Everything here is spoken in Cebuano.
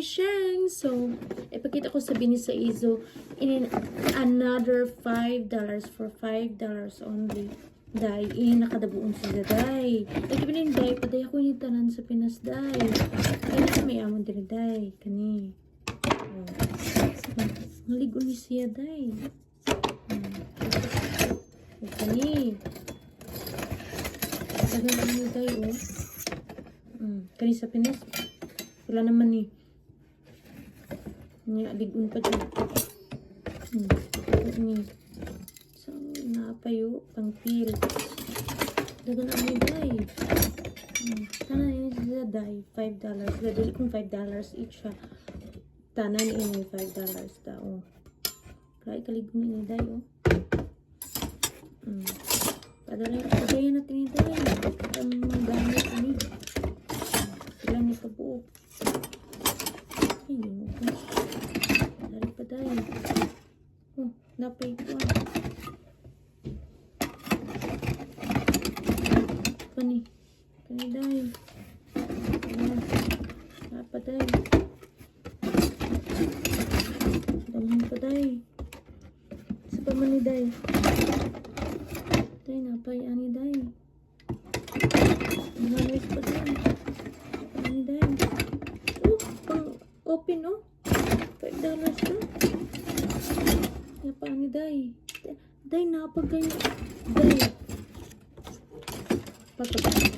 Sheng. So, ipakita ko sa bini sa Izo in another $5 for $5 only. Day, ini nakadabuon sila, day. Ay, kibinin, day, paday ako ini tanan sa Pinas, day. Ay, nasa may amon diri, day. Kani. Oh. Maligo ni siya, day. Oh, kani. Tagal ni, day, oh. Kani sa Pinas. Wala naman ni. Nya, ligon pa dyan. Ni. So, napayo, pang peel. Dagan ang may day. Tanan ini siya, day. $5. Dili kung $5 each ha. Tanan ini $5 da, oh. Kaya kaligon ini, day, oh. Padala, padayan natin ini, day. Ang gamit ini. Sila ni kabuok. Ay, yun ko. Dari pa, day. Oh, napay ko ah. Kani. Kani, day. Ayan. Napa, day. Daghan pa, day. Sa pa man ni, day. Day, napay ani, day. Mga pa, day. Ani, day. Oh, pang open oh. $5 na. Napa ani, day. Day, napag kayo. Day. Pagka.